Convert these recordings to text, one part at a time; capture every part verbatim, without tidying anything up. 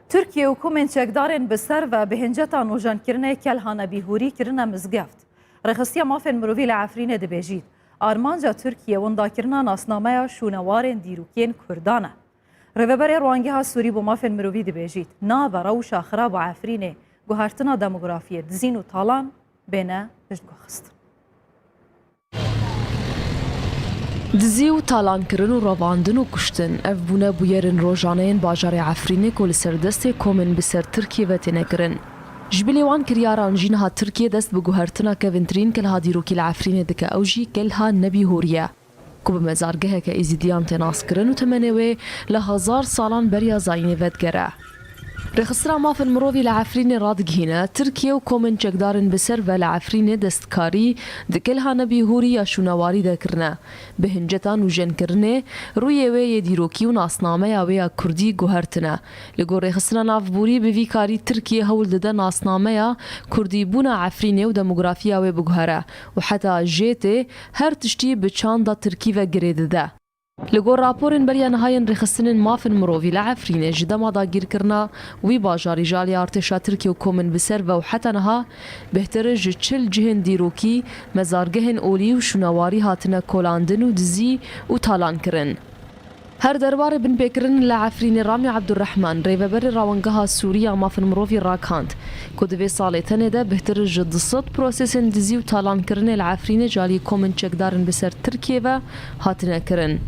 Tirkiye û komên çekdarên bi ser ve bi hinceta nûjenkirinê Kelha Nebîhûrî kirine mizgeft. Rêxistiya Mafên Mirovî li Efrînê dibêjît, armanca Tirkiye windakirina nasnameya şûnewarên dîrokên Kurdan e. Rêveberê Rwangeha Sûrî bo Mafên Mirovî dibêjît, nabe rewşa xirab a Efrînê guhertina demografiyê, dizîn û talan bêne piştguhxistin. Dizî û talankirin û revandin û kuştin, ev bûne bûyerên rojaneyên bajarê Efrînê ku li ser destê komên bi ser Tirkiyê ve têne kirin. Ji bilî wan kiryaran jî niha Tirkiye dest bi guhertina kevintirîn kelha dîrokî li Efrînê dike, ew jî Kelha Nebîhûrî ye, ku bi mezargeheke Êzîdiyan tê naskirin û temenê wê li hezar salan beriya zayînê vedigere. Rêxistina Mafên Mirovî li Efrînê radigihîne, Tirkiye û komên çekdarên bi ser ve li Efrînê destkarî di Kelha Nebîhûrî ya şûnewarî de kirine. Bi hinceta nûjenkirinê, rûyê wê yê dîrokî û nasnameya wê ya kurdî guhertine. Li gor Rêxistina Navborî, bi vî karî Tirkiye hewl dide nasnameya kurdîbûna Efrînê û demografiya wê biguhere û heta jê tê her tiştî bi çanda tirkî ve girê dide. Li gor raporên beriya niha yên rêxistinên mafên mirovî li Efrînê, ji dema dagîrkirina wî bajarî ji alî artêşa Tirkiyê û komên bi ser ve û heta niha bêhtir ji çil cihên dîrokî, mezargehên olî û şûnewarî hatine kolandin û dizî û talan kirin. Her derbarê binpêkirin li Efrînê Ramî Ebdurrehman, rêveberê Rawengeha Sûrî ya Mafên Mirovî, ragihand ku di vê salê tenê de bêhtir ji du sed prosesên dizî û talankirinê li Efrînê ji alî komên çekdarên bi ser Tirkiyê ve hatine kirin.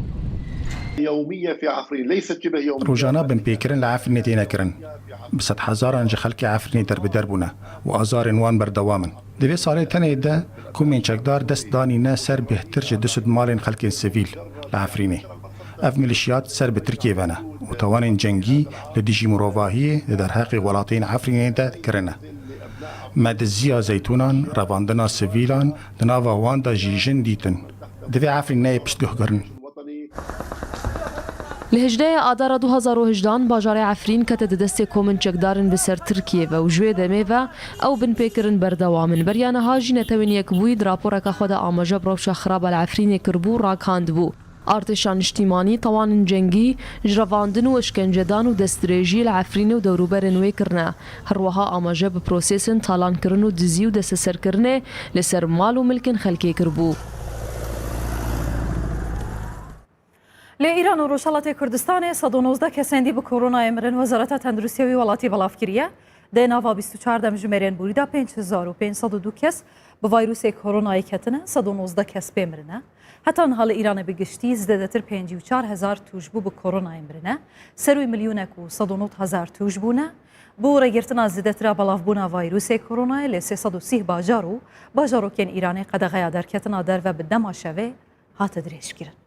Rojane binpêkirin li Efrînê têne kirin. Bi sedhezaran ji xelkê Efrînê derbeder bûne û azarên wan berdewam in. Di vê salê tenê de komên çekdar dest danîne ser bêhtir ji du sed malên xelkên sivîl li Efrînê. Ev milîşyat ser bi Tirkiyê ve ne û tawanên cengî li dijî mirovahiyê di derheqê welatên Efrînê de kirine. Me diziya zeytûnan, revandina sivîlan, di nava wan de jî jin dîtin. Divê Efrîn neyê piştguhkirin. Li hejdehê Adara du hezar û hejdehan bajarê Efrîn kete di destê komên çekdarên bi ser Tirkiyê ve û ji wê demê ve ew binpêkirin berdewam in. Beriya niha jî Netewên Yekbûyî di raporeka xwe de amaje bi rewşa xirab a li Efrînê kiribû û ragihandibû, artêşa niştîmanî, tawanên cengî, ji revandin û işkencedan û destdirêjiyê li Efrînê û dewrûberên wê kirine. Her wiha amaje bi prosesên talankirin û dizî û desteserkirinê li ser mal û milkên xelkê kiribû. Li Îran û Rojhelatê Kurdistanê sed û nozdeh kesên dî bi koronayê mirin. Wezareta Tenduristiya wî welatî belav kiriye. Di nava bîst û çar demjimêrên borî de pênc hezar û pênc sed û du kes bi vayrûsê koronayê ketine, sed û nozdeh kes pê mirine. Heta niha li Îranê bi giştî zêdetir pêncî û çar hezar tûjbû bi koronayê mirine. Ser wî milyonek û sed û nod hezar tûj bûne. Bo regirtina zêdetir a belavbûna vayrûsê koronayê li sê sed û sîh bajar û bajarokên Îranê qedexeya derketina derve bi dema şevê hate dirêjkirin.